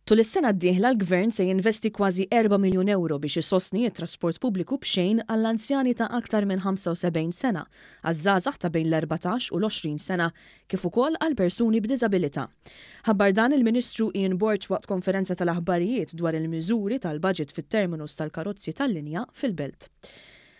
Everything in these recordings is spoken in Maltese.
Tul is-sena d-dieħla l-Gvern se jinvesti kważi erba' miljun ewro biex isostni t-trasport pubbliku b'xejn għall-anzjani ta' aktar minn 75 sena, għaż-żgħażagħ ta' bejn l-14 u l-20 sena kif ukoll għal persuni b'diżabilità. Ħabbar dan il-Ministru Ian Borg waqt konferenza tal-aħbarijiet dwar il-miżuri tal-budget fit-terminus tal-karozzi tal-linja fil-Belt.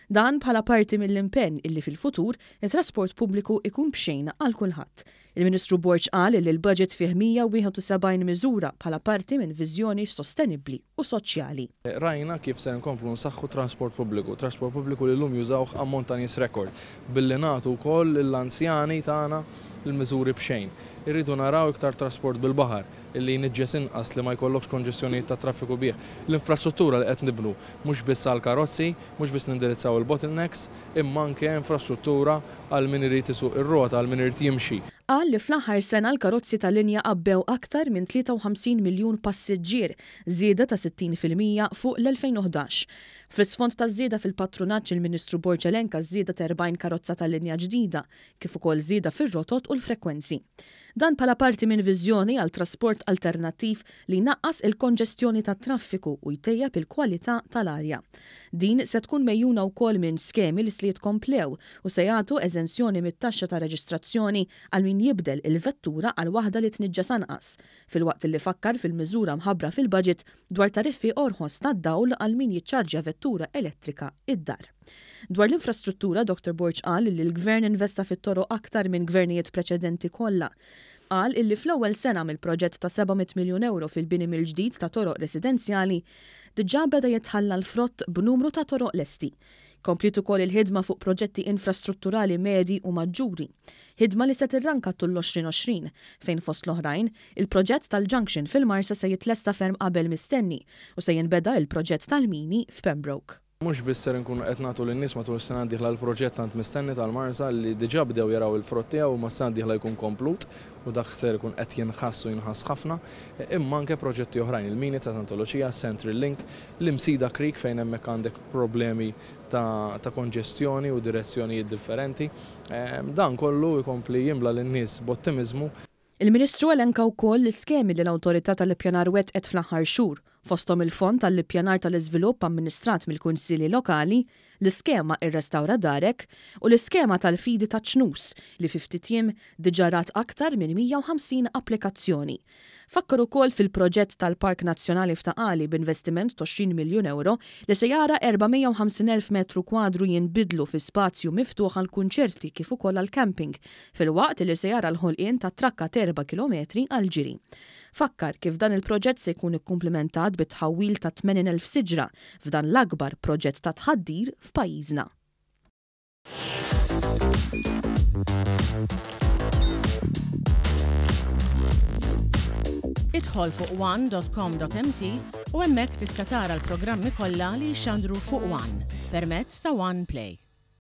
Dan bħala parti mill-impenn illi fil-futur it-trasport pubbliku ikun b'xejn għal kulħadd. Il-Ministru Borg qal illi l-budget fih 171 miżura bħala parti minn viżjoni sostenibbli u soċjali. Rajna kif ser inkomplu nsaħħu t-transport pubbliku, trasport pubbliku li llum jużawh ammont ta' nies rekord, billi nagħtu wkoll lill-anzjani tagħna l-miżuri b'xejn. Irridu naraw iktar trasport bil-baħar, illi jniġġes inqas, li ma jkollokx konġestjonijiet tat-traffiku bih. L-infrastruttura li qed nibnu, mhux biss għall-karozzi, mhux biss nindirizzaw il-bottlenecks, imma anke infrastruttura għal min irid isuq ir-rota, għal min irid jimxi. Qal li fl-aħħar sena l-karozzi tal-linja għabbew aktar minn 53 miljun passiġġier, żieda ta' 60% fuq l-2011. Fl-isfond taż-żieda fil-patrunaġġ il-Ministru Borg elenka ż-żieda t'40 karozza tal-linja ġdida, kif ukoll żieda fir-rotot u l-frekwenzi. Dan bħala parti minn viżjoni għal trasport alternattiv li jnaqqas il-konġestjoni tat-traffiku u jtejjeb il-kwalità tal-arja. Din se tkun megħjuna wkoll minn skemi li se jitkomplew u se jagħtu eżenzjoni mit-taxxa ta' reġistrazzjoni għal min jibdel il-vettura għal waħda li tniġġes anqas, filwaqt li fakkar fil-miżura mħabbra fil-budget dwar tariffi orħos tad-dawl għal min jiċċarġja vettura elettrika id-dar. Dwar l-infrastruttura, Dottor Borg qal li l-Gvern investa fit-toroq aktar minn gvernijiet preċedenti kollha. Qal illi fl-ewwel sena mill-proġett ta' 700 miljun ewro fil-bini mill-ġdid ta' toroq residenzjali, diġà beda jitħalla l-frott b'numru ta' toroq lesti. Kompliet ukoll il-ħidma fuq proġetti infrastrutturali medji u maġġuri. Ħidma li se tirranka tul l-2020, fejn fost l-oħrajn, il-proġett tal-junction fil-Marsa se jitlesta ferm qabel mistenni u se jinbeda il-proġett tal-mini f'Pembroke. Mhux biss ser inkunu qed nagħtu lin-nies matul is-sena d-dieħla l-proġett tant mistenni tal-Marsa li diġà bdew jaraw il-frott tiegħu imma s-sena d-dieħla jkun komplut u dak ser ikun qed jinħass u jinħass ħafna, imma anke proġetti oħrajn, il-mini ta' Santa Luċija, Central Link, l-Imsida Creek fejn hemmhekk għandek problemi ta' ta' konġestjoni u direzzjonijiet differenti. Dan kollu jkompli jimla lin-nies b'ottimiżmu. Il-Ministru elenka wkoll l-iskemi li l-Awtorità tal-Ippjanar wettqet fl-aħħar xhur, fosthom il-Fond għall-Ippjanar tal-Iżvilupp amministrat mill-Kunsilli Lokali, l-iskema Irrestawra Darek u l-iskema tal-Fidi taċ-Ċnus li fi ftit jiem diġà rat aktar minn 150 applikazzjoni. Fakkar ukoll fil-proġett tal-Park Nazzjonali f'Ta' Qali b'investiment t'20 miljun ewro li se jara 450 elf metru kwadru jinbidlu fi spazju miftuħ għall-kunċerti kif ukoll għall-camping, filwaqt li se jara l-ħolqien ta' trakka t'erba' kilometri għall-ġiri. Fakkar kif dan il-proġett se jkun ikkumplimentat bit-tħawwil ta' 80 elf siġra f'dan l-akbar proġett ta' tħaddir f'pajjiżna. Idħol fuq one.com.mt u hemmhekk tista' tara l-programmi kollha li jixxandru fuq One permezz ta' One Play.